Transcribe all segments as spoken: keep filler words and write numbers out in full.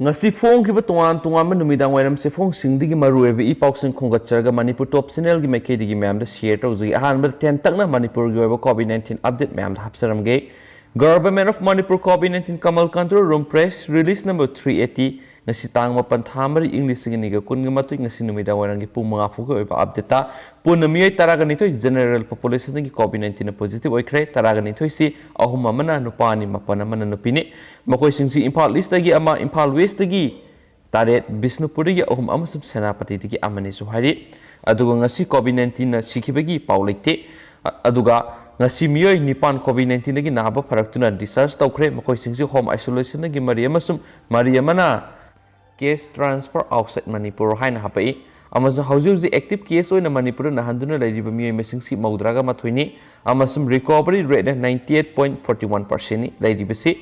ꯉꯁꯤ ꯐꯣꯡꯈꯤꯕ ꯇꯣꯉꯥꯟ ꯇꯣꯉꯥꯟꯕ ꯅꯨꯃꯤꯗꯥꯡ ꯋꯥꯏꯔꯝ ꯆꯦꯐꯣꯡꯁꯤꯡꯗꯒꯤ ꯃꯔꯨꯑꯣꯏꯕ ꯏ ꯄꯥꯎꯁꯤꯡ ꯈꯣꯝꯒꯠꯆꯔꯒ ꯃꯅꯤꯄꯨꯔ ꯇꯣꯞ ꯆꯦꯅꯦꯜꯒꯤ ꯃꯥꯏꯀꯩꯗꯒꯤ ꯃꯌꯥꯝꯗ ꯁꯤꯌꯔ ꯇꯧꯖꯒꯦ꯫ ꯑꯍꯥꯟꯕꯗ ꯇꯦꯟꯇꯛꯅ ꯃꯅꯤꯄꯨꯔꯒꯤ ꯑꯣꯏꯕ ꯀꯣꯚꯤꯗ ꯅꯥꯏꯟꯇꯤꯟ ꯑꯞꯗꯦꯠ ꯃꯌꯥꯝꯗ ꯍꯥꯞꯆꯔꯝꯒꯦ꯫ Government of Manipur COVID nineteen Kamal Control Room Press Release Number three eighty, ꯉꯁꯤ ꯇꯥꯡ ꯃꯥꯄꯟ ꯊꯥ ꯃꯔꯤ ꯏꯪ ꯂꯤꯁꯤꯡ ꯑꯅꯤꯒ ꯀꯨꯟꯒ ꯃꯥꯊꯣꯏ, ꯉꯁꯤ ꯅꯨꯃꯤꯗꯥꯡ ꯋꯥꯏꯔꯝꯒꯤ ꯄꯨꯡ ꯃꯉꯥ ꯐꯥꯎꯒꯤ ꯑꯣꯏꯕ ꯑꯞꯗꯦꯠꯇ ꯄꯨꯟꯅ ꯃꯤꯑꯣꯏ ꯇꯔꯥꯒ ꯅꯤꯊꯣꯏ ꯖꯦꯅꯦꯔꯦꯜ ꯄꯣꯄꯨꯂꯦꯁꯟꯗꯒꯤ ꯀꯣꯚꯤꯗ ꯅꯥꯏꯟꯇꯤꯟꯅ ꯄꯣꯖꯤꯇꯤꯚ ꯑꯣꯏꯈ꯭ꯔꯦ꯫ ꯇꯔꯥꯒ ꯅꯤꯊꯣꯏꯁꯤ ꯑꯍꯨꯝ ꯑꯃꯅ ꯅꯨꯄꯥꯅꯤ, ꯃꯥꯄꯟ ꯑꯃꯅ ꯅꯨꯄꯤꯅꯤ꯫ ꯃꯈꯣꯏꯁꯤꯡꯁꯤ ꯏꯝꯐꯥꯜ ꯏꯁꯇꯒꯤ ꯑꯃ, ꯏꯝꯐꯥꯜ ꯋꯦꯁꯇꯒꯤ ꯇꯔꯦꯠ, ꯕꯤꯁꯅꯨꯄꯨꯔꯗꯒꯤ ꯑꯍꯨꯝ ꯑꯃꯁꯨꯡ ꯁꯦꯅꯥꯄꯇꯤꯗꯒꯤ ꯑꯃꯅꯤꯁꯨ ꯍꯥꯏꯔꯤ꯫ ꯑꯗꯨꯒ ꯉꯁꯤ ꯀꯣꯚꯤꯗ ꯅꯥꯏꯟꯇꯤꯟꯅ ꯁꯤꯈꯤꯕꯒꯤ ꯄꯥꯎ ꯂꯩꯇꯦ꯫ ꯑ-, ꯑꯗꯨꯒ ꯉꯁꯤ ꯃꯤꯑꯣꯏ ꯅꯤꯄꯥꯟ ꯀꯣꯚꯤꯗ ꯅꯥꯏꯟꯇꯤꯟꯗꯒꯤ ꯅꯥꯕ ꯐꯔꯛꯇꯨꯅ ꯗꯤꯁꯆꯥꯔꯖ ꯇꯧꯈ꯭ꯔꯦ꯫ ꯃꯈꯣꯏꯁꯤꯡꯁꯤ ꯍꯣꯝ ꯑꯥꯏꯁꯣꯂꯦꯁꯟꯗꯒꯤ ꯃꯔꯤ ꯑꯃꯁꯨꯡ ꯃꯔꯤ ꯑꯃꯅ ꯀꯦꯁ ꯇ꯭ꯔꯥꯟꯁꯐꯔ ꯑꯥꯎꯠꯁꯥꯏꯠ ꯃꯅꯤꯄꯨꯔ ꯍꯥꯏꯅ ꯍꯥꯄꯛꯏ꯫ ꯑꯃꯁꯨꯡ ꯍꯧꯖꯤꯛ ꯍꯧꯖꯤꯛ ꯑꯦꯛꯇꯤꯚ ꯀꯦꯁ ꯑꯣꯏꯅ ꯃꯅꯤꯄꯨꯔꯗ ꯅꯥꯍꯟꯗꯨꯅ ꯂꯩꯔꯤꯕ ꯃꯤꯑꯣꯏ ꯃꯁꯤꯡꯁꯤ ꯃꯧꯗ꯭ꯔꯥꯒ ꯃꯥꯊꯣꯏꯅꯤ, ꯑꯃꯁꯨꯡ ꯔꯤꯀꯣꯚꯔꯤ ꯔꯦꯠꯅ ninety eight point forty one ꯄꯥꯔꯁꯦꯟꯅꯤ ꯂꯩꯔꯤꯕꯁꯤ꯫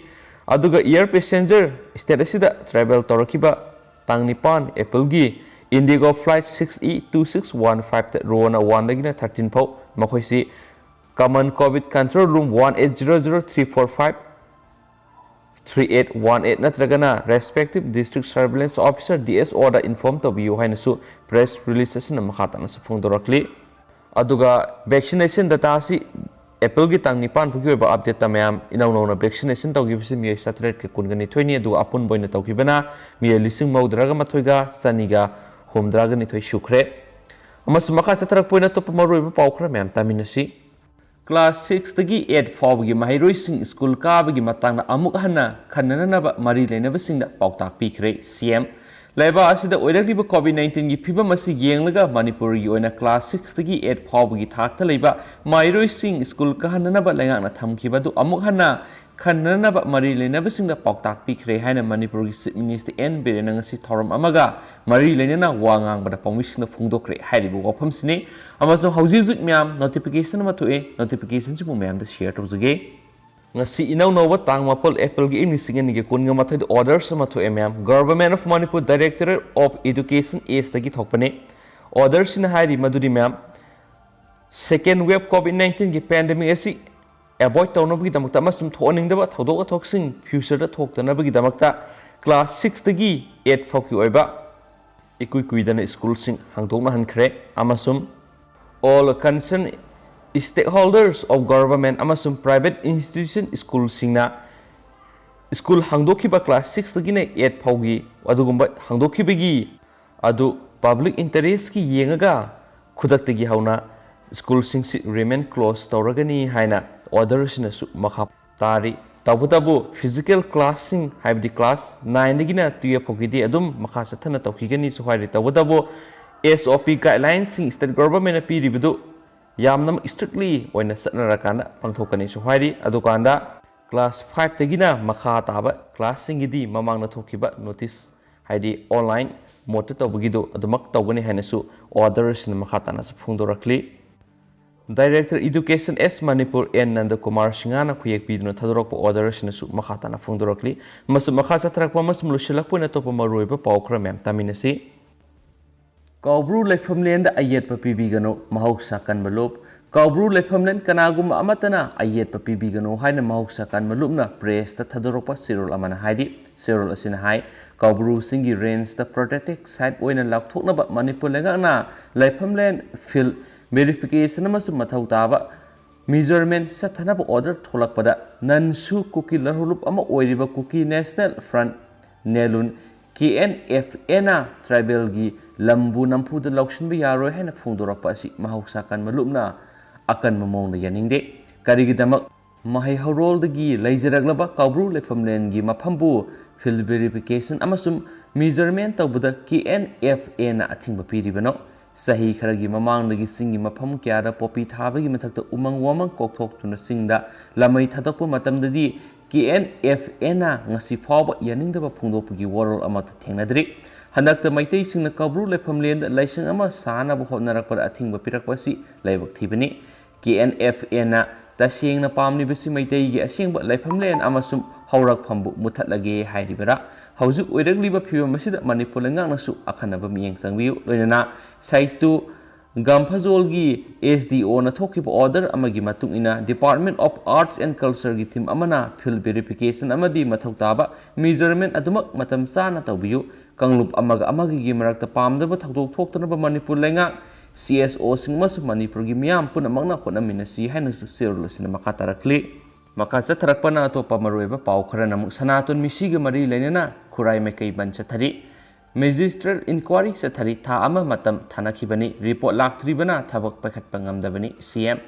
ꯑꯗꯨꯒ ꯑꯦꯌꯔ ꯄꯦꯁꯦꯟꯖꯔ ꯁ꯭ꯇꯦꯠ ꯑꯁꯤꯗ ꯇ꯭ꯔꯥꯚꯦꯜ ꯇꯧꯔꯛꯈꯤꯕ ꯇꯥꯡ ꯅꯤꯄꯥꯟ ꯑꯦꯄ꯭ꯔꯤꯜꯒꯤ Indigo flight six E two six one ꯐꯥꯏꯚꯇ ꯔꯣꯅ ꯋꯥꯟꯗꯒꯤꯅ ꯊꯥꯔꯇꯤꯟ ꯐꯥꯎ, ꯃꯈꯣꯏꯁꯤ common covid control room one eight zero zero three four five three eight one eight ꯅꯠꯇ꯭ꯔꯒꯅ respective district surveillance officer, D S ꯑꯣꯗ ꯏꯟꯐꯣꯔꯝ ꯇꯧꯕꯤꯌꯨ ꯍꯥꯏꯅꯁꯨ ꯄ꯭ꯔꯦꯁ ꯔꯤꯂꯤꯖ ꯑꯁꯤꯅ ꯃꯈꯥ ꯇꯥꯅꯁꯨ ꯐꯣꯡꯗꯣꯔꯛꯂꯤ꯫ ꯑꯗꯨꯒ ꯚꯦꯛꯁꯤꯅꯦꯁꯟ ꯗꯇꯥ ꯑꯁꯤ ꯑꯦꯄ꯭ꯔꯤꯜꯒꯤ ꯇꯥꯡ ꯅꯤꯄꯥꯟ ꯐꯥꯎꯒꯤ ꯑꯣꯏꯕ ꯑꯞꯗꯦꯠꯇ ꯃꯌꯥꯝ ꯏꯅꯧ ꯅꯧꯅ ꯚꯦꯛꯁꯤꯅꯦꯁꯟ ꯇꯧꯈꯤꯕꯁꯤ ꯃꯤꯑꯣꯏ ꯆꯥꯇꯔꯦꯠꯀ ꯀꯨꯟꯒ ꯅꯤꯊꯣꯏꯅꯤ, ꯑꯗꯨꯒ ꯑꯄꯨꯟꯕ ꯑꯣꯏꯅ ꯇꯧꯈꯤꯕꯅ ꯃꯤꯑꯣꯏ ꯂꯤꯁꯤꯡ ꯃꯧꯗ꯭ꯔꯥꯒ ꯃꯥꯊꯣꯏꯒ ꯆꯅꯤꯒ ꯍꯨꯝꯗ꯭ꯔꯥꯒ ꯅꯤꯊꯣꯏ ꯁꯨꯈ꯭ꯔꯦ꯫ ꯑꯃꯁꯨꯡ ꯃꯈꯥ ꯆꯠꯊꯔꯛꯄ ꯑꯣꯏꯅ ꯑꯇꯣꯞꯄ ꯃꯔꯨꯑꯣꯏꯕ ꯄꯥꯎ ꯈꯔ ꯃꯌꯥꯝ ꯇꯥꯃꯤꯟꯅꯁꯤ꯫ ꯀ꯭ꯂꯥꯁ ꯁꯤꯛꯁꯇꯒꯤ ꯑꯦꯠ ꯐꯥꯎꯕꯒꯤ ꯃꯍꯩꯔꯣꯏꯁꯤꯡ ꯁ꯭ꯀꯨꯜ ꯀꯥꯕꯒꯤ ꯃꯇꯥꯡꯗ ꯑꯃꯨꯛ ꯍꯟꯅ ꯈꯟꯅꯅꯕ ꯃꯔꯤ ꯂꯩꯅꯕꯁꯤꯡꯗ ꯄꯥꯎꯇꯥꯛ ꯄꯤꯈ꯭ꯔꯦ ꯁꯤ ꯑꯦꯝ꯫ ꯂꯩꯕꯥꯛ ꯑꯁꯤꯗ ꯑꯣꯏꯔꯛꯂꯤꯕ ꯀꯣꯚꯤꯗ ꯅꯥꯏꯟꯇꯤꯟꯒꯤ ꯐꯤꯕꯝ ꯑꯁꯤ ꯌꯦꯡꯂꯒ ꯃꯅꯤꯄꯨꯔꯒꯤ ꯑꯣꯏꯅ ꯀ꯭ꯂꯥꯁ ꯁꯤꯛꯁꯇꯒꯤ ꯑꯦꯠ ꯐꯥꯎꯕꯒꯤ ꯊꯥꯛꯇ ꯂꯩꯕ ꯃꯍꯩꯔꯣꯏꯁꯤꯡ ꯁ꯭ꯀꯨꯜ ꯀꯥꯍꯟꯅꯅꯕ ꯂꯩꯉꯥꯛꯅ ꯊꯝꯈꯤꯕ ꯑꯗꯨ ꯑꯃꯨꯛ ꯍꯟꯅ ꯈꯟꯅꯅꯕ ꯃꯔꯤ ꯂꯩꯅꯕꯁꯤꯡꯗ ꯄꯥꯎꯇꯥꯛ ꯄꯤꯈ꯭ꯔꯦ ꯍꯥꯏꯅ ꯃꯅꯤꯄꯨꯔꯒꯤ ꯆꯤꯐ ꯃꯤꯅꯤꯁꯇꯔ ꯑꯦꯟ ꯕꯤꯔꯦꯟꯅ ꯉꯁꯤ ꯊꯧꯔꯝ ꯑꯃꯒ ꯃꯔꯤ ꯂꯩꯅꯅ ꯋꯥ ꯉꯥꯡꯕꯗ ꯄꯥꯎꯃꯤꯁꯤꯡꯗ ꯐꯣꯡꯗꯣꯛꯈ꯭ꯔꯦ ꯍꯥꯏꯔꯤꯕ ꯋꯥꯐꯝꯁꯤꯅꯤ꯫ ꯑꯃꯁꯨꯡ ꯍꯧꯖꯤꯛ ꯍꯧꯖꯤꯛ ꯃꯌꯥꯝ ꯅꯣꯇꯤꯐꯤꯀꯦꯁꯟ ꯑꯃ ꯊꯣꯛꯑꯦ, ꯅꯣꯇꯤꯐꯤꯀꯦꯁꯟꯁꯤꯕꯨ ꯃꯌꯥꯝꯗ ꯁꯤꯌꯔ ꯇꯧꯖꯒꯦ꯫ ꯉꯁꯤ ꯏꯅꯧ ꯅꯧꯕ ꯇꯥꯡ ꯃꯥꯄꯜ ꯑꯦꯄ꯭ꯔꯤꯜꯒꯤ ꯏꯪ ꯂꯤꯁꯤꯡ ꯑꯅꯤꯒ ꯀꯨꯟꯒ ꯃꯥꯊꯣꯏꯗ ꯑꯣꯔꯗꯔꯁ ꯑꯃ ꯊꯣꯛꯑꯦ ꯃꯌꯥꯝ꯫ Government of Manipur Directorate of Education ꯑꯦꯁꯇꯒꯤ ꯊꯣꯛꯄꯅꯤ꯫ ꯑꯣꯔꯗꯔꯁꯤꯅ ꯍꯥꯏꯔꯤ ꯃꯗꯨꯗꯤ ꯃꯌꯥꯝ, ꯁꯦꯀꯦꯟ ꯋꯦꯕ ꯀꯣꯚꯤꯗ ꯅꯥꯏꯟꯇꯤꯟꯒꯤ ꯄꯦꯟꯗꯦꯃꯤꯛ ꯑꯁꯤ ꯑꯦꯚꯣꯏꯗ ꯇꯧꯅꯕꯒꯤꯗꯃꯛꯇ ꯑꯃꯁꯨꯡ ꯊꯣꯛꯍꯟꯅꯤꯡꯗꯕ ꯊꯧꯗꯣꯛ ꯋꯥꯊꯣꯛꯁꯤꯡ ꯐ꯭ꯌꯨꯆꯔꯗ ꯊꯣꯛꯇꯅꯕꯒꯤꯗꯃꯛꯇ ꯀ꯭ꯂꯥꯁ ꯁꯤꯛꯁꯇꯒꯤ ꯑꯦꯠ ꯐꯥꯎꯒꯤ ꯑꯣꯏꯕ ꯏꯀꯨꯏ ꯀꯨꯏꯗꯅ ꯁ꯭ꯀꯨꯜꯁꯤꯡ ꯍꯥꯡꯗꯣꯛꯅꯍꯟꯈ꯭ꯔꯦ, ꯑꯃꯁꯨꯡ all concerned stakeholders of government ꯑꯃꯁꯨꯡ private institution ꯁ꯭ꯀꯨꯜꯁꯤꯡꯅ ꯁ꯭ꯀꯨꯜ ꯍꯥꯡꯗꯣꯛꯈꯤꯕ ꯀ꯭ꯂꯥꯁ ꯁꯤꯛꯁꯇꯒꯤꯅ ꯑꯦꯠ ꯐꯥꯎꯒꯤ ꯑꯗꯨꯒꯨꯝꯕ ꯍꯥꯡꯗꯣꯛꯈꯤꯕꯒꯤ ꯑꯗꯨ ꯄꯕ꯭ꯂꯤꯛ ꯏꯟꯇꯔꯦꯁꯀꯤ ꯌꯦꯡꯉꯒ ꯈꯨꯗꯛꯇꯒꯤ ꯍꯧꯅ ꯁ꯭ꯀꯨꯜꯁꯤꯡꯁꯤ ꯔꯤꯃꯦꯟ ꯀ꯭ꯂꯣꯁ ꯇꯧꯔꯒꯅꯤ ꯍꯥꯏꯅ ꯑꯣꯔꯗꯔꯁꯤꯅꯁꯨ ꯃꯈꯥ ꯇꯥꯔꯤ꯫ ꯇꯧꯕꯇꯕꯨ ꯐꯤꯖꯤꯀꯦꯜ ꯀ꯭ꯂꯥꯁꯁꯤꯡ, ꯍꯥꯏꯕꯗꯤ ꯀ꯭ꯂꯥꯁ ꯅꯥꯏꯟꯗꯒꯤꯅ ꯇꯨꯌꯦꯜꯐ ꯐꯥꯎꯒꯤꯗꯤ ꯑꯗꯨꯝ ꯃꯈꯥ ꯆꯠꯊꯅ ꯇꯧꯈꯤꯒꯅꯤꯁꯨ ꯍꯥꯏꯔꯤ꯫ ꯇꯧꯕꯇꯕꯨ ꯑꯦꯁ ꯑꯣ ꯄꯤ ꯒꯥꯏꯗꯂꯥꯏꯟꯁꯤꯡ ꯁ꯭ꯇꯦꯠ ꯒꯣꯚꯔꯟꯃꯦꯟꯠꯅ ꯄꯤꯔꯤꯕꯗꯨ ꯌꯥꯝꯅꯃꯛ ꯏꯁꯇ꯭ꯔꯤꯛꯂꯤ ꯑꯣꯏꯅ ꯆꯠꯅꯔꯀꯥꯟꯗ ꯄꯥꯡꯊꯣꯛꯀꯅꯤꯁꯨ ꯍꯥꯏꯔꯤ꯫ ꯑꯗꯨꯀꯥꯟꯗ ꯀ꯭ꯂꯥꯁ ꯐꯥꯏꯚꯇꯒꯤꯅ ꯃꯈꯥ ꯇꯥꯕ ꯀ꯭ꯂꯥꯁꯁꯤꯡꯒꯤꯗꯤ ꯃꯃꯥꯡꯗ ꯊꯣꯛꯈꯤꯕ ꯅꯣꯇꯤꯁ, ꯍꯥꯏꯗꯤ ꯑꯣꯟꯂꯥꯏꯟ ꯃꯣꯠꯇ ꯇꯧꯕꯒꯤꯗꯣ ꯑꯗꯨꯃꯛ ꯇꯧꯒꯅꯤ ꯍꯥꯏꯅꯁꯨ ꯑꯣꯔꯗꯔꯁꯤꯅ ꯃꯈꯥ ꯇꯥꯅꯁꯨ ꯐꯣꯡꯗꯣꯔꯛꯂꯤ꯫ Director education S Manipur N Nandakumar ꯁꯤꯡꯍꯅ ꯈꯨꯌꯦꯛ ꯄꯤꯗꯨꯅ ꯊꯥꯗꯣꯔꯛꯄ ꯑꯣꯔꯗꯔꯁꯤꯅꯁꯨ ꯃꯈꯥ ꯇꯥꯅ ꯐꯣꯡꯗꯣꯔꯛꯂꯤ꯫ ꯃꯁꯤ ꯃꯈꯥ ꯆꯠꯊꯔꯛꯄ ꯑꯃꯁꯨꯡ ꯂꯣꯏꯁꯤꯜꯂꯛꯄ ꯑꯣꯏꯅ ꯑꯇꯣꯞꯄ ꯃꯔꯨꯑꯣꯏꯕ ꯄꯥꯎ ꯈꯔ ꯃꯌꯥꯝ ꯇꯥꯃꯤꯟꯅꯁꯤ꯫ ꯀꯥꯎꯕ꯭ꯔꯨ ꯂꯩꯐꯝꯂꯦꯟꯗ ꯑꯌꯦꯠꯄ ꯄꯤꯕꯤꯒꯅꯨ, ꯃꯍꯧꯁꯥ ꯀꯟꯕ ꯂꯨꯞ꯫ ꯀꯥꯎꯕ꯭ꯔꯨ ꯂꯩꯐꯝꯂꯦꯟ ꯀꯅꯥꯒꯨꯝꯕ ꯑꯃꯠꯇꯅ ꯑꯌꯦꯠꯄ ꯄꯤꯕꯤꯒꯅꯨ ꯍꯥꯏꯅ ꯃꯍꯧꯁꯥ ꯀꯟꯕ ꯂꯨꯞꯅ ꯄ꯭ꯔꯦꯁꯇ ꯊꯥꯗꯣꯔꯛꯄ ꯆꯦꯔꯣꯜ ꯑꯃꯅ ꯍꯥꯏꯔꯤ꯫ ꯆꯦꯔꯣꯜ ꯑꯁꯤꯅ ꯍꯥꯏ, ꯀꯥꯎꯕ꯭ꯔꯨꯁꯤꯡꯒꯤ ꯔꯦꯟꯖꯇ ꯄ꯭ꯔꯣꯇꯦꯛꯇꯦꯗ ꯁꯥꯏꯠ ꯑꯣꯏꯅ ꯂꯥꯎꯊꯣꯛꯅꯕ ꯃꯅꯤꯄꯨꯔ ꯂꯩꯉꯥꯛꯅ ꯂꯩꯐꯝꯂꯦꯟ ꯐꯤꯜꯗ ꯚꯦꯔꯤꯐꯤꯀꯦꯁꯟ ꯑꯃꯁꯨꯡ ꯃꯊꯧ ꯇꯥꯕ ꯃꯤꯖꯔꯃꯦꯟ ꯆꯠꯊꯅꯕ ꯑꯣꯔꯗꯔ ꯊꯣꯛꯂꯛꯄꯗ ꯅꯟꯁꯨ ꯀꯨꯀꯤ ꯂꯧꯔꯂꯨꯞ ꯑꯃ ꯑꯣꯏꯔꯤꯕ ꯀꯨꯀꯤ ꯅꯦꯁꯅꯦꯜ ꯐ꯭ꯔꯟꯠ, ꯅꯦꯂꯨꯟ, ꯀꯦ ꯑꯦꯟ ꯑꯦꯐ ꯑꯦꯅ ꯇ꯭ꯔꯥꯏꯕꯦꯜꯒꯤ ꯂꯝꯕꯨ ꯅꯝꯐꯨꯗ ꯂꯧꯁꯤꯟꯕ ꯌꯥꯔꯣꯏ ꯍꯥꯏꯅ ꯐꯣꯡꯗꯣꯔꯛꯄ ꯑꯁꯤ ꯃꯍꯧꯁꯥ ꯀꯟꯕ ꯂꯨꯞꯅ ꯑꯀꯟꯕ ꯃꯑꯣꯡꯗ ꯌꯥꯅꯤꯡꯗꯦ꯫ ꯀꯔꯤꯒꯤꯗꯃꯛ ꯃꯍꯩ ꯍꯧꯔꯣꯜꯗꯒꯤ ꯂꯩꯖꯔꯛꯂꯕ ꯀꯥꯎꯕ꯭ꯔꯨ ꯂꯩꯐꯝꯂꯦꯟꯒꯤ ꯃꯐꯝꯕꯨ ꯐꯤꯜꯗ ꯚꯦꯔꯤꯐꯤꯀꯦꯁꯟ ꯑꯃꯁꯨꯡ ꯃꯤꯖꯔꯃꯦꯟ ꯇꯧꯕꯗ ꯀꯦ ꯑꯦꯟ ꯑꯦꯐ ꯑꯦꯅ ꯑꯊꯤꯡꯕ ꯄꯤꯔꯤꯕꯅꯣ? ꯆꯍꯤ ꯈꯔꯒꯤ ꯃꯃꯥꯡꯗꯒꯤ ꯆꯤꯡꯒꯤ ꯃꯐꯝ ꯀꯌꯥꯗ ꯄꯣꯄꯤ ꯊꯥꯕꯒꯤ ꯃꯊꯛꯇ ꯎꯃꯪ ꯋꯥꯃꯪ ꯀꯣꯛꯊꯣꯛꯇꯨꯅ ꯆꯤꯡꯗ ꯂꯃꯩ ꯊꯥꯗꯣꯛꯄ ꯃꯇꯝꯗꯗꯤ ꯀꯦ ꯑꯦꯟ ꯑꯦꯐ ꯑꯦꯅ ꯉꯁꯤ ꯐꯥꯎꯕ ꯌꯥꯅꯤꯡꯗꯕ ꯐꯣꯡꯗꯣꯛꯄꯒꯤ ꯋꯥꯔꯣꯜ ꯑꯃꯠꯇ ꯊꯦꯡꯅꯗ꯭ꯔꯤ꯫ ꯍꯟꯗꯛꯇ ꯃꯩꯇꯩꯁꯤꯡꯅ ꯀꯥꯎꯕ꯭ꯔꯨ ꯂꯩꯐꯝꯂꯦꯟꯗ ꯂꯥꯏꯁꯪ ꯑꯃ ꯁꯥꯅꯕ ꯍꯣꯠꯅꯔꯛꯄꯗ ꯑꯊꯤꯡꯕ ꯄꯤꯔꯛꯄ ꯑꯁꯤ ꯂꯥꯏꯕꯛ ꯊꯤꯕꯅꯤ꯫ ꯀꯦ ꯑꯦꯟ ꯑꯦꯐ ꯑꯦꯅ ꯇꯁꯦꯡꯅ ꯄꯥꯝꯂꯤꯕꯁꯤ ꯃꯩꯇꯩꯒꯤ ꯑꯁꯦꯡꯕ ꯂꯩꯐꯝꯂꯦꯟ ꯑꯃꯁꯨꯡ ꯍꯧꯔꯛꯐꯝꯕꯨ ꯃꯨꯠꯊꯠꯂꯒꯦ ꯍꯥꯏꯔꯤꯕꯔꯥ? ꯍꯧꯖꯤꯛ ꯑꯣꯏꯔꯛꯂꯤꯕ ꯐꯤꯕꯝ ꯑꯁꯤꯗ ꯃꯅꯤꯄꯨꯔ ꯂꯩꯉꯥꯛꯅꯁꯨ ꯑꯈꯟꯅꯕ ꯃꯤꯠꯌꯦꯡ ꯆꯪꯕꯤꯌꯨ꯫ ꯂꯣꯏꯅꯅ ꯁꯥꯏꯠꯇꯨ ꯒꯝꯐꯖꯣꯜꯒꯤ S D O ꯅ ꯊꯣꯛꯈꯤꯕ order ꯑꯃꯒꯤ ꯃꯇꯨꯡ ꯏꯟꯅ Department of Arts and Culture ꯒꯤ team ꯑꯃꯅ field verification ꯑꯃꯗꯤ ꯃꯊꯧ ꯇꯥꯕ measurement ꯑꯗꯨꯃꯛ ꯃꯇꯝ ꯆꯥꯅ ꯇꯧꯕꯤꯌꯨ꯫ ꯀꯥꯡꯂꯨꯞ ꯑꯃꯒ ꯑꯃꯒꯒꯤ ꯃꯔꯛꯇ ꯄꯥꯝꯗꯕ ꯊꯧꯗꯣꯛ ꯊꯣꯛꯇꯅꯕ ꯃꯅꯤꯄꯨꯔ ꯂꯩꯉꯥꯛ, C S O ꯁꯤꯡ ꯑꯃꯁꯨꯡ ꯃꯅꯤꯄꯨꯔꯒꯤ ꯃꯤꯌꯥꯝ ꯄꯨꯝꯅꯃꯛꯅ ꯍꯣꯠꯅꯃꯤꯟꯅꯁꯤ ꯍꯥꯏꯅꯁꯨ ꯆꯦꯔꯣꯜ ꯑꯁꯤꯅ ꯃꯈꯥ ꯇꯥꯔꯛꯂꯤ꯫ ꯃꯈꯥ ꯆꯠꯊꯔꯛꯄꯅ ꯑꯇꯣꯞꯄ ꯃꯔꯨꯑꯣꯏꯕ ꯄꯥꯎ ꯈꯔꯅ ꯑꯃꯨꯛ ꯁꯅꯥꯇꯣꯟ ꯃꯤꯁꯤꯒ ꯃꯔꯤ ꯂꯩꯅꯅ ꯈꯨꯔꯥꯏ ꯃꯥꯏꯀꯩ ꯕꯟ ꯆꯠꯊꯔꯤ꯫ Magistrate inquiry ꯆꯠꯊꯔꯤ꯫ ꯊꯥ ꯑꯃ ꯃꯇꯝ ꯊꯥꯅꯈꯤꯕꯅꯤ꯫ Report ꯂꯥꯛꯇ꯭ꯔꯤꯕꯅ ꯊꯕꯛ ꯄꯥꯏꯈꯠꯄ ꯉꯝꯗꯕꯅꯤ꯫ C M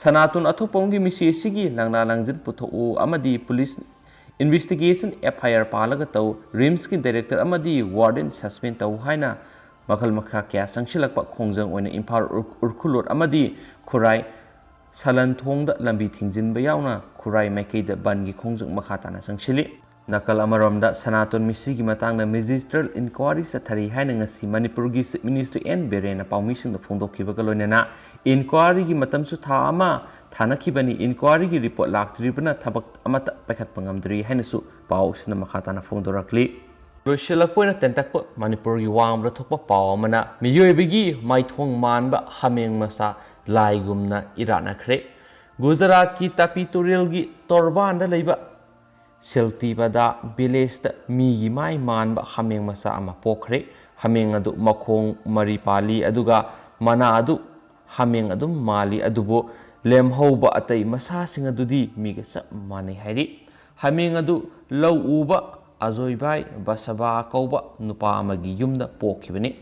ꯁꯅꯥꯇꯣꯟ ꯑꯊꯣꯛꯄꯝꯒꯤ ꯃꯤꯁꯤ ꯑꯁꯤꯒꯤ ꯂꯪꯂꯥ ꯂꯪꯖꯤꯟ ꯄꯨꯊꯣꯛꯎ ꯑꯃꯗꯤ police investigation F I R ꯄꯥꯜꯂꯒ ꯇꯧ꯫ RIMS ꯀꯤ director ꯑꯃꯗꯤ warden suspend ꯇꯧ ꯍꯥꯏꯅ ꯃꯈꯜ ꯃꯈꯥ ꯀꯌꯥ ꯆꯪꯁꯤꯜꯂꯛꯄ ꯈꯣꯡꯖꯪ ꯑꯣꯏꯅ ꯏꯝꯐꯥꯜ ꯎꯔ-, ꯎꯔꯈꯨꯜ road ꯑꯃꯗꯤ ꯈꯨꯔꯥꯏ ꯁꯂꯟ ꯊꯣꯡꯗ ꯂꯝꯕꯤ ꯊꯤꯡꯖꯤꯟꯕ ꯌꯥꯎꯅ ꯈꯨꯔꯥꯏ ꯃꯥꯏꯀꯩꯗ ꯕꯟꯒꯤ ꯈꯣꯡꯖꯪ ꯃꯈꯥ ꯇꯥꯅ ꯆꯪꯁꯤꯜꯂꯤ꯫ ꯅꯥꯀꯜ ꯑꯃꯔꯣꯝꯗ ꯁꯅꯥꯇꯣꯟ ꯃꯤꯁꯤꯒꯤ ꯃꯇꯥꯡꯗ magistrate inquiry ꯆꯠꯊꯔꯤ ꯍꯥꯏꯅ ꯉꯁꯤ ꯃꯅꯤꯄꯨꯔꯒꯤ Chief Minister N ꯕꯤꯔꯦꯟꯅ ꯄꯥꯎꯃꯤꯁꯤꯡꯗ ꯐꯣꯡꯗꯣꯛꯈꯤꯕꯒ ꯂꯣꯏꯅꯅ inquiry ꯒꯤ ꯃꯇꯝꯁꯨ ꯊꯥ ꯑꯃ ꯊꯥꯅꯈꯤꯕꯅꯤ꯫ Inquiry ꯒꯤ report ꯂꯥꯛꯇ꯭ꯔꯤꯕꯅ ꯊꯕꯛ ꯑꯃꯠꯇ ꯄꯥꯏꯈꯠꯄ ꯉꯝꯗ꯭ꯔꯤ ꯍꯥꯏꯅꯁꯨ ꯄꯥꯎ ꯑꯁꯤꯅ ꯃꯈꯥ ꯇꯥꯅ ꯐꯣꯡꯗꯣꯔꯛꯂꯤ꯫ ꯂꯣꯏꯁꯤꯜꯂꯛꯄ ꯑꯣꯏꯅ ꯇꯦꯟꯇꯛꯄ ꯃꯅꯤꯄꯨꯔꯒꯤ ꯋꯥꯡꯃꯗ ꯊꯣꯛꯄ ꯄꯥꯎ ꯑꯃꯅ ꯃꯤꯑꯣꯏꯕꯒꯤ ꯃꯥꯏꯊꯣꯡ ꯃꯥꯟꯕ ꯍꯥꯃꯦꯡ ꯃꯆꯥ ꯂꯥꯏꯒꯨꯝꯅ ꯏꯔꯥꯠꯅꯈ꯭ꯔꯦ꯫ ꯒꯨꯖꯔꯥꯠꯀꯤ ꯇꯥꯄꯤ ꯇꯨꯔꯦꯜꯒꯤ ꯇꯣꯔꯕꯥꯟꯗ ꯂꯩꯕ ꯁꯤꯜꯇꯤꯕꯗꯥ village ꯇ ꯃꯤꯒꯤ ꯃꯥꯏ ꯃꯥꯟꯕ ꯍꯥꯃꯦꯡ ꯃꯆꯥ ꯑꯃ ꯄꯣꯛꯈ꯭ꯔꯦ꯫ ꯍꯥꯃꯦꯡ ꯑꯗꯨ ꯃꯈꯣꯡ ꯃꯔꯤ ꯄꯥꯜꯂꯤ, ꯑꯗꯨꯒ ꯃꯅꯥ ꯑꯗꯨ ꯍꯥꯃꯦꯡ ꯑꯗꯨꯝ ꯃꯥꯜꯂꯤ, ꯑꯗꯨꯕꯨ ꯂꯦꯝꯍꯧꯕ ꯑꯇꯩ ꯃꯁꯥꯁꯤꯡ ꯑꯗꯨꯗꯤ ꯃꯤꯒ ꯆꯞ ꯃꯥꯟꯅꯩ ꯍꯥꯏꯔꯤ꯫ ꯍꯥꯃꯦꯡ ꯑꯗꯨ ꯂꯧ ꯎꯕ ꯑꯖꯣꯏꯚꯥꯏ ꯕꯁꯕꯥ ꯀꯧꯕ ꯅꯨꯄꯥ ꯑꯃꯒꯤ ꯌꯨꯝꯗ ꯄꯣꯛꯈꯤꯕꯅꯤ꯫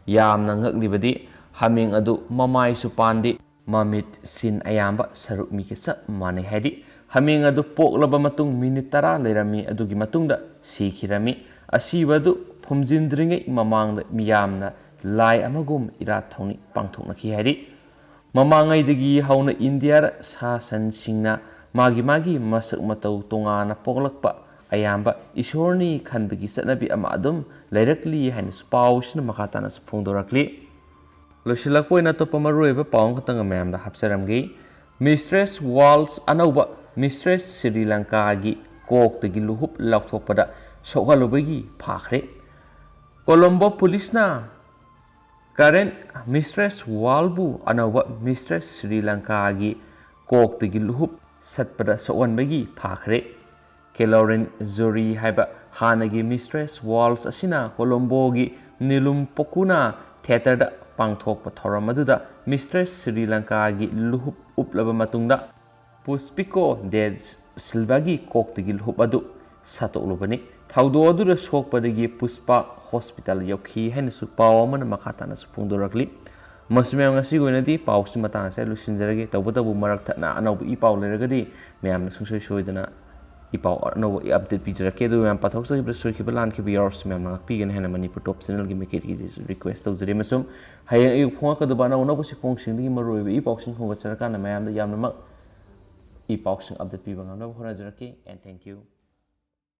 ꯌꯥꯝꯅ ꯉꯛꯂꯤꯕꯗꯤ ꯍꯥꯃꯦꯡ ꯑꯗꯨ ꯃꯃꯥꯏꯁꯨ ꯄꯥꯟꯗꯦ, ꯃꯃꯤꯠ, ꯁꯤꯟ ꯑꯌꯥꯝꯕ ꯁꯔꯨꯛ ꯃꯤꯒ ꯆꯞ ꯃꯥꯟꯅꯩ ꯍꯥꯏꯔꯤ꯫ ꯍꯥꯃꯦꯡ ꯑꯗꯨ ꯄꯣꯛꯂꯕ ꯃꯇꯨꯡ ꯃꯤꯅꯤꯠ ꯇꯔꯥ ꯂꯩꯔꯝꯃꯤ, ꯑꯗꯨꯒꯤ ꯃꯇꯨꯡꯗ ꯁꯤꯈꯤꯔꯝꯃꯤ꯫ ꯑꯁꯤꯕ ꯑꯗꯨ ꯐꯨꯝꯖꯤꯟꯗ꯭ꯔꯤꯉꯩ ꯃꯃꯥꯡꯗ ꯃꯤꯌꯥꯝꯅ ꯂꯥꯏ ꯑꯃꯒꯨꯝ ꯏꯔꯥꯠ ꯊꯧꯅꯤ ꯄꯥꯡꯊꯣꯛꯅꯈꯤ ꯍꯥꯏꯔꯤ꯫ ꯃꯃꯥꯡꯉꯩꯗꯒꯤ ꯍꯧꯅ ꯏꯟꯗꯤꯌꯥꯗ ꯁꯥ ꯁꯟꯁꯤꯡꯅ ꯃꯥꯒꯤ ꯃꯥꯒꯤ ꯃꯁꯛ ꯃꯇꯧ ꯇꯣꯉꯥꯟꯅ ꯄꯣꯛꯂꯛꯄ ꯑꯌꯥꯝꯕ ꯏꯁꯣꯔꯅꯤ ꯈꯟꯕꯒꯤ ꯆꯠꯅꯕꯤ ꯑꯃ ꯑꯗꯨꯝ ꯂꯩꯔꯛꯂꯤ ꯍꯥꯏꯅꯁꯨ ꯄꯥꯎꯁꯤꯅ ꯃꯈꯥ ꯇꯥꯅꯁꯨ ꯐꯣꯡꯗꯣꯔꯛꯂꯤ꯫ ꯂꯣꯏꯁꯤꯜꯂꯛꯄ ꯑꯣꯏꯅ ꯑꯇꯣꯞꯄ ꯃꯔꯨꯑꯣꯏꯕ ꯄꯥꯎ ꯑꯃꯈꯛꯇꯪꯒ ꯃꯌꯥꯝꯗ ꯍꯥꯞꯆꯔꯝꯒꯦ꯫ Mistress World ꯑꯅꯧꯕ Mistress ꯁ꯭ꯔꯤ ꯂꯪꯀꯥꯒꯤ ꯀꯣꯛꯇꯒꯤ ꯂꯨꯍꯨꯞ ꯂꯧꯊꯣꯛꯄꯗ ꯁꯣꯛꯍꯜꯂꯨꯕꯒꯤ ꯐꯥꯈ꯭ꯔꯦ꯫ ꯀꯣꯂꯣꯝꯕꯣ ꯄꯨꯂꯤꯁꯅ Current Mistress Worldꯕꯨ ꯑꯅꯧꯕ Mistress Sri Lankaꯒꯤ ꯀꯣꯛꯇꯒꯤ ꯂꯨꯍꯨꯞ ꯁꯠꯄꯗ ꯁꯣꯛꯍꯟꯕꯒꯤ ꯐꯥꯈ꯭ꯔꯦ꯫ ꯀꯦꯂꯣꯔꯤꯟ ꯖꯣꯔꯤ ꯍꯥꯏꯕ ꯍꯥꯟꯅꯒꯤ Mistress World ꯑꯁꯤꯅ ꯀꯣꯂꯣꯝꯕꯣꯒꯤ ꯅꯤꯂꯨꯝ ꯄꯣꯀꯨꯅꯥ ꯊꯤꯌꯦꯇꯔꯗ ꯄꯥꯡꯊꯣꯛꯄ ꯊꯧꯔꯝ ꯑꯗꯨꯗ Mistress Sri Lankaꯒꯤ ꯂꯨꯍꯨꯞ ꯎꯞꯂꯕ ꯃꯇꯨꯡꯗ ꯄꯨꯁꯄꯤꯀꯣ ꯗꯦ ꯁꯤꯜꯚꯥꯒꯤ ꯀꯣꯛꯇꯒꯤ ꯂꯨꯍꯨꯞ ꯑꯗꯨ ꯁꯠꯇꯣꯛꯂꯨꯕꯅꯤ꯫ ꯊꯧꯗꯣꯛ ꯑꯗꯨꯗ ꯁꯣꯛꯄꯗꯒꯤ ꯄꯨꯁꯄꯥ ꯍꯣꯁꯄꯤꯇꯥꯜ ꯌꯧꯈꯤ ꯍꯥꯏꯅꯁꯨ ꯄꯥꯎ ꯑꯃꯅ ꯃꯈꯥ ꯇꯥꯅꯁꯨ ꯐꯣꯡꯗꯣꯔꯛꯂꯤ꯫ ꯃꯁꯤ ꯃꯌꯥꯝ, ꯉꯁꯤꯒꯤ ꯑꯣꯏꯅꯗꯤ ꯄꯥꯎꯁꯤ ꯃꯇꯥꯡ ꯑꯁꯤꯗ ꯂꯣꯏꯁꯤꯟꯖꯔꯒꯦ꯫ ꯇꯧꯕꯇꯕꯨ ꯃꯔꯛ ꯊꯠꯅ ꯑꯅꯧꯕ ꯏ ꯄꯥꯎ ꯂꯩꯔꯒꯗꯤ ꯃꯌꯥꯝꯅ ꯁꯨꯡꯁꯣꯏ ꯁꯣꯏꯗꯅ ꯏ ꯄꯥꯎ ꯑꯅꯧꯕ ꯑꯞꯗꯦꯠ ꯄꯤꯖꯔꯛꯀꯦ꯫ ꯑꯗꯨꯒ ꯃꯌꯥꯝ ꯄꯥꯊꯣꯛꯆꯈꯤꯕꯗ ꯁꯣꯏꯈꯤꯕ ꯂꯥꯟꯈꯤꯕ ꯌꯥꯎꯔꯁꯨ ꯃꯌꯥꯝꯅ ꯉꯥꯛꯄꯤꯒꯅꯤ ꯍꯥꯏꯅ ꯃꯅꯤꯄꯨꯔ ꯇꯣꯞ ꯆꯦꯅꯦꯜꯒꯤ ꯃꯥꯏꯀꯩꯗꯒꯤ ꯔꯤꯀ꯭ꯋꯦꯁ ꯇꯧꯖꯔꯤ꯫ ꯑꯃꯁꯨꯡ ꯍꯌꯦꯡ ꯑꯌꯨꯛ ꯐꯣꯡꯂꯛꯀꯗꯕ ꯑꯅꯧ ꯑꯅꯧꯕ ꯁꯤꯐꯣꯡꯁꯤꯡꯗꯒꯤ ꯃꯔꯨꯑꯣꯏꯕ ꯏ ꯄꯥꯎꯁꯤꯡ ꯈꯣꯝꯒꯠꯆꯔꯀꯥꯟꯗ ꯃꯌꯥꯝꯗ ꯌꯥꯝꯅꯃꯛ ꯏ ꯄꯥꯎꯁꯤꯡ ꯑꯞꯗꯦꯠ ꯄꯤꯕ ꯉꯝꯅꯕ ꯍꯣꯠꯅꯖꯔꯛꯀꯦ꯫ And thank you.